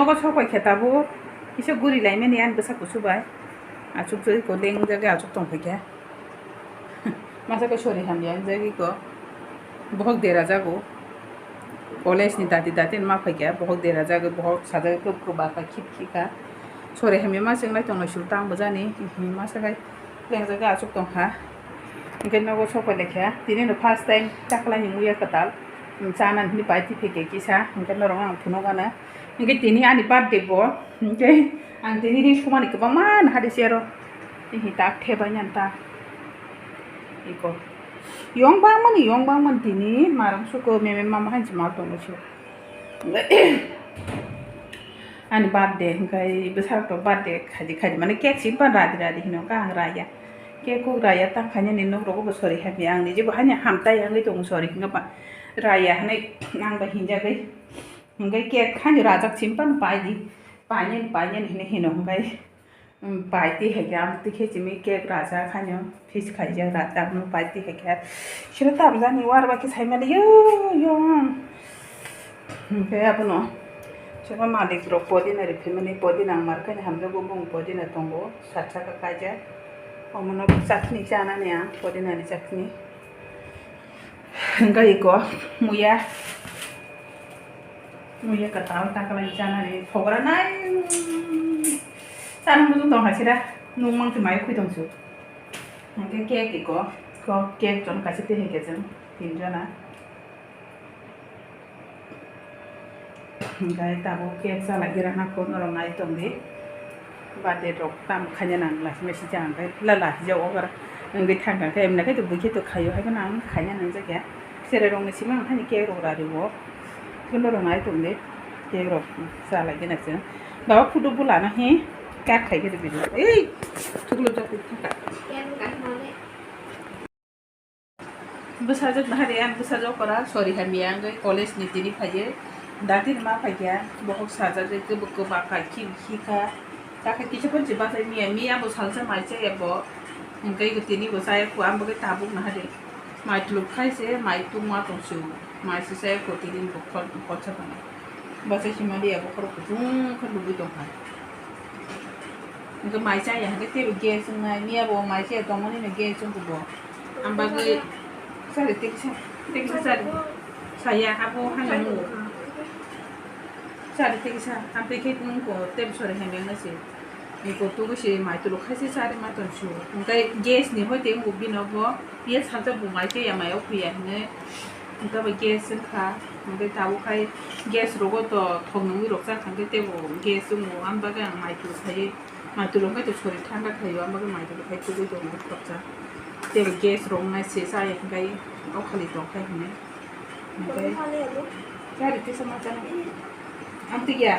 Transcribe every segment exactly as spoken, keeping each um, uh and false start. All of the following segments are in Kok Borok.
Nogo sok pai khe tabuk kisa guri laimani ani bwsa kusu bai. Achuk jagwi ko lengjagwi achuk tong phaikha. Masa khe sori hamya wngjagwi ko. Bohok dera jago. College ni dati dati ma phaikha. Bohok dera jagwi bohok sajagwi khe kwbakha khip khikha. Sori hamya ma chenglai tonglai suru tang bwjani. Masa khe lengjagwi achuk tongkha. Hwnkhe nogo sok pai laikha. Tini no first time taklai ni muya kwtal. Chana hini pai tiphaikha kisa. Hwnkhe norok ang phunukgana. Hwnkhe tini ani birthday bo. Hwnkhe ang tini ri sumani kwbangma nahadi se aro. Tini tak thebai nani ta. Iko. Yong bangmani, yong bangmani tini marang suko meme mama hanchi mal tongo se. Ani birthday hwnkhe bwsarok to birthday khaidi khaidi mane cake si ban radi radi hino ka ang raya. Cake kok raya tang khainani nok rogo bo sori hamya ang ni jebo hanya hamtai ang tongo sori hwnkhe ba raya hwnwi ang ba hinjagwi. Hwnkhe cake hani rajak simi phano paidi, painani, painani hinwi hino hwnkhe, um, paiti hai khe, ang tikhe simi cake rajak haino, piece khaijak rajak, um, paiti hai khe. Sino tamjani war bai khe saimani yo, yo. Hwnkhe abono, soba malik rok podina riphaimani, podina ang mar khe hamjakgo, bung podina tongo, sat saka kaijak. Omono chutney chanani ang, podinani chutney. Hwnkhe iko muya, muya kwtal taklai chanani phogra nai. Chana muchung tong hasira, nung mang se mai khwi tong su. Hwnkhe cake iko, ko cake jon kaisa tei hwnkhe chwng tin jona. Hwnkhe tabuk cake chalai gira na kho norok nai tongdi. Birthday rok tamo khaina nang lasi mesi jang khe la lasi jago gara. Wngwi thang kha khe emna khe to bui khe to khaio hai kheno ang khaina nang jakya. Cherai rok ni simi ang hani cake rok rari o. Khe norok nai tongdi. Cake rok chalai gina chwng. Baba photo bo lana hi cake khai khe rw bini. Ei thuklo jok thang kha. Bwsajwk nahari ang bwsajwk kora sori hamya wngwi college ni tini phaiwi dati ma phaikha bohok sajagwi kwbwk kwbakha khim khikha takha kisa phone se bachai miya miya bo salsa mai chaya bo hwnkhe tini bo chaya khu ang bagwi tabuk nahari mai tuluk khai se mai tungma tongsu mai se chaya khu tini bo khol khol sa phano bachai se mali abo khorok kuchung khe lubui tongkha. Hwnkhe mai chaya hwnkhe teibo gas wngnai, miya bo mai chaya tongmani no gas wngkha bo. Ang bagwi chari teksa, teksa chari. Saya abo hano nungo. Chari teksa, ang tei khe nungkho teibo sori hamya wngna se. Niko tugo se mai tulo khaise chari ma tonsio. Hwnkhe gas ni hoi tei wngkha bino bo. Ye salsa bo mai tei ya mai o phuya hwnwi. Hwnkhe bo gas wngkha. Hwnkhe tabuk khai gas rogo to thok nungwi rok chakha hwnkhe teibo gas wngo. Ang bagwi ang mai tulo khai, mai tulo hwnkhe to sori thanda khlaio. Ang bagwi mai tulo khai tugwi tongo khoroksa. Teibo gas rok wngnai se chaya hwnkhe o khali tong khai hwnwi. Hwnkhe chari tisa ma chana. Ang tigya.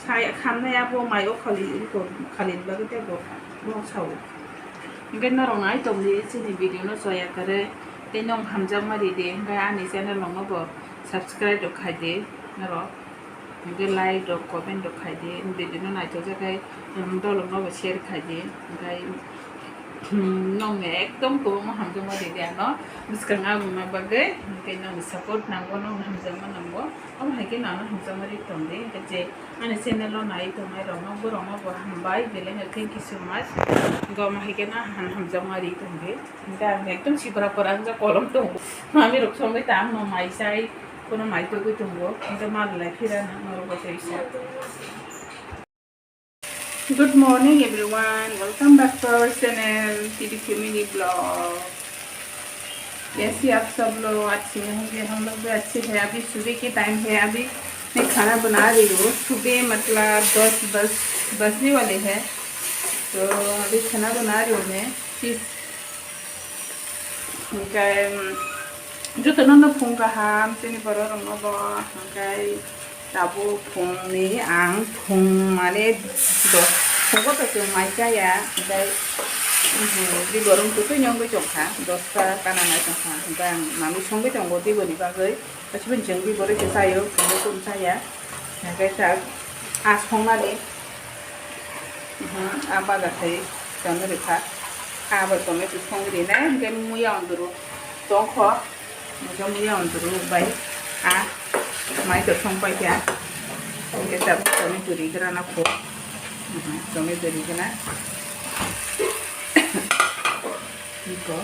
Sai khamnai abo mai o khali, khali bagwi teibo. Bo sao. Hwnkhe norok nai tongdi chini video no choya kwrwi tei nong hamjakma ridi hwnkhe ani channel rokno bo subscribe rok khaidi norok hwnkhe like rok comment rok khaidi video no naithok jakhe dolok no bo share khaidi hwnkhe nong ekdom kwbangma hamjakma ridi ano bwskang aboni bagwi hwnkhe nongni support nango nongni hamjakma nango omo hai khe nang hamjakma ri tongdi hwnkhe je. Ani channel o nai tongnai rok no borok no bo hambai belai no thank you so much. Gom hai khe no han hamjakma ri tongdi. Hwnkhe ang ekdom sibra kwrang jak kolom tongo. Mami rok songwi ta ang no mai chai kono mai tugwi tongo. Hwnkhe mal lai phira na norok bo tei sa. Good morning everyone, welcome back to our channel T D Family Vlog. कैसे आप सब लोग अच्छे होंगे, हम लोग भी अच्छे हैं। अभी सुबह के टाइम है, अभी मैं खाना बना रही हूँ। सुबह मतलब दस बज बजने वाले हैं, तो अभी खाना बना रही हूँ मैं। Fish hwnkhe jotono no phung kaham chini borok rok no bo hwnkhe. Tabuk phungni ang phung mane dos phungo to chwng mai chaya, hwnkhe, mhm, di borok twi twi nyongwi tongkha, dosta kana nai tongkha, hwnkhe ang manwi songwi tongo di boni bagwi, aswk chwng di borok se chayo, phungo chwng chaya, hwnkhe tak a songnani, mhm, a baga khai tonwi rwkha, a bai tonwi songwi rinai, hwnkhe muya onduru tongkho. Hwnkhe muya onduru bai a Mai to song pai kha. Hingke tabuk tomato rigrana kho. Mhm, tomato rigana. Iko.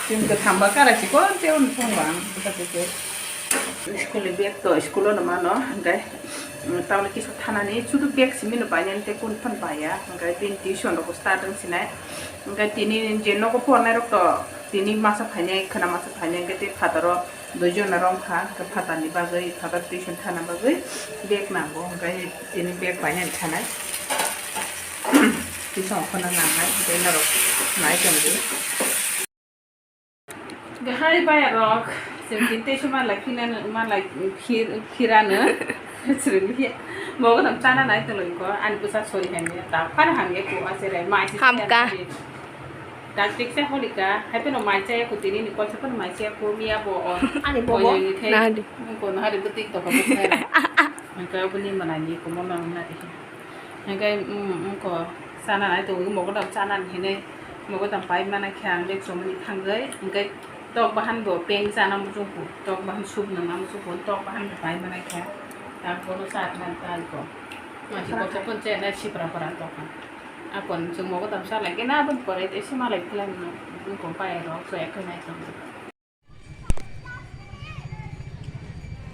Chini kwtham ba kara chikon teon thong bang buka tete. School ni bag to school no mano, hingke, mm, taono kisa thanani sudu bag simi no painani te kun phan paiya, hingke bini tuition rok start wng sinai. Hingke tini je nogo pornai rok to tini masa phainai, khwna masa phainai, hingke tei phataro dui jona rong kha, hingke phatarni bagwi, phatar tuition thana bagwi bag nango, hingke tini bag painani thanai. Tisa okhorna nangnai, tei norok nai tong di. Hai bayarok, chwng tini teisa malai phirano, malai phir-, phirano. Chwrwngya. Mogodam chana nai tong ko, ani bwsa sori hamya, ta phano hamya ko, acherai mai. Hamka. Daktik se holika, hai phano mai chaya ko, tini ni kolsa phano mai chaya ko, miya bo o. Ani bobo. Koyoi ni thai. Nadi. Ko no hari bwtwi to ko bwsai. Hingke oboni manani komo nang na di. Hingke, mm, mm, ko sana nai to mogodam chana ni hinui mogodam pai mana khe ang bek somani thangwi hingke tok bahan bo peng chana muchung pu, tok bahan soup nang na muchung pu, tok bahan bo pai mana khe ang kono sa nan ta ko. Masi ko chapon che na sipra para tok. Akon chung mogodam sa lagi na abon pore te sima lagi lang ko pai ro so ek nai tong.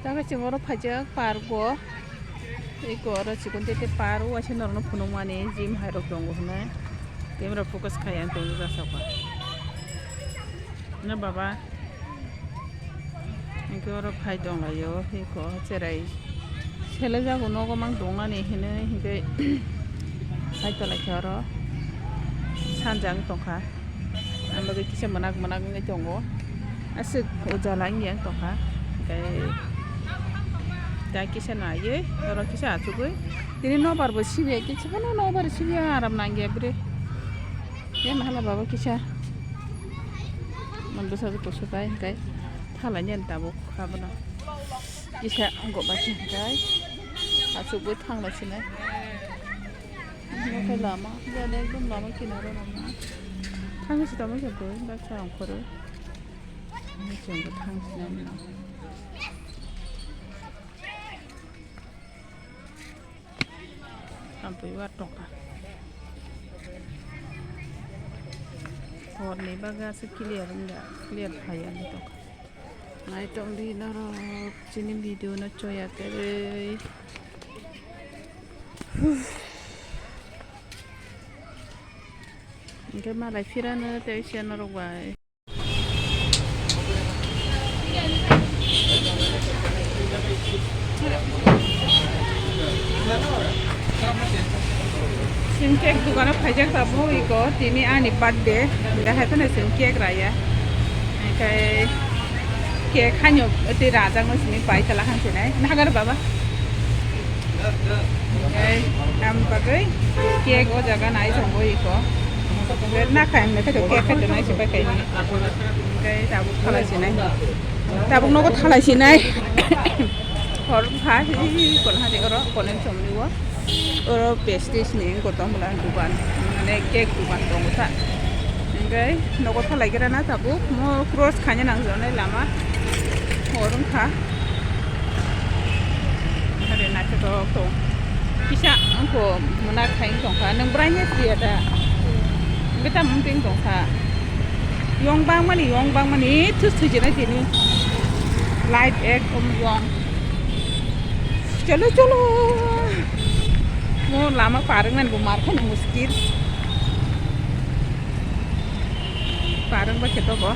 Tamo chwng oro phaijak park o. Eko oro chikon tete park o waisa norokno phunukmani gym hai rok tongo hwnwi. Camera focus khai ang tongwi bwskango. Na baba. Hwnkhe oro phai tonglaio eko cherai. Selejago nogo mang tongmani hinwi hinkhe hai tonglaikha oro sanja wng tongkha. Ang bagwi kisa mwnak mwnak wngwi tongo. Aswk ujala wngya wng tongkha. Tei ta kisa naiwi oro kisa achugwi tini nobar bo sibiya kisa phano nobar sibiya aram nangya bwrwi. Yan hala baba kisa man bwsa kusu bai hinkhe thala nyan tabuk abono. Kisa goba khe hinkhe achukgwi thangna sinai. Omo khe lama, jani ekdom lama kinaro lama. Thangwi se tongma khe bwrwi baksa ongkhorwi. Chwngbo thang sinai mano. Kampui wa tongkha. Horni bagwi aswk clear wngya, clear phaiya wngwi tongkha. Naitong di norok chini video no choya kwrwi. Hwnkhe malai phirano tei se norok bai. Chwng cake dogano phaijak tabuk iko tini ani birthday, haiphano chwng cake raya, hwnkhe cake haino twi rajakno simi pai tala khan sinai nagar baba. Hwnkhe ang bagwi cake o jaga nai tongo iko. Hwnkhe nakha ang naithotok cake khai tonai se pai kaini. Hwnkhe tabuk thalai sinai. Tabuk nogo thalai sinai. Hor wngkha hi hi hi kono hadi oro konen chomni o. Oro pastries ni kotom bwla dukan. Mane cake dukan tongo ta. Hwnkhe nogo thalai gira na tabuk mo cross khaina nangjaknai lama. Hor wngkha. Hade naithotok tong. Kisa wngkho mwnak khai wng tongkha. Nwng bwrainya siya da? Hwnkhe tamo wng tong tongkha. Yong bangmani, yong bangmani thus thwijinai tini. Light ekdom yong. Cholo, cholo. Mo lama par wngnani bo mar khani muskil. Par wngba khe dogo.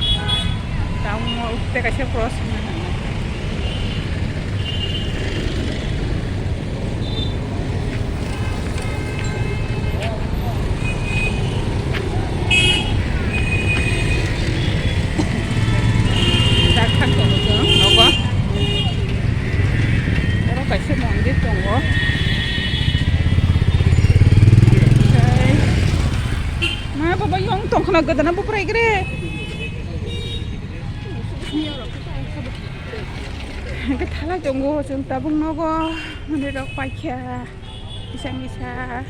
Tamo tei kaisa cross wngna nangnai. Dak thang tongo chwng nogo. Oro kaisa mondir tongo. Tei ma baba yong tongkhna gwdana buprai gre. Hwnkhe thalai tongo chwng tabuk nogo mondir rok paikha kisa misa.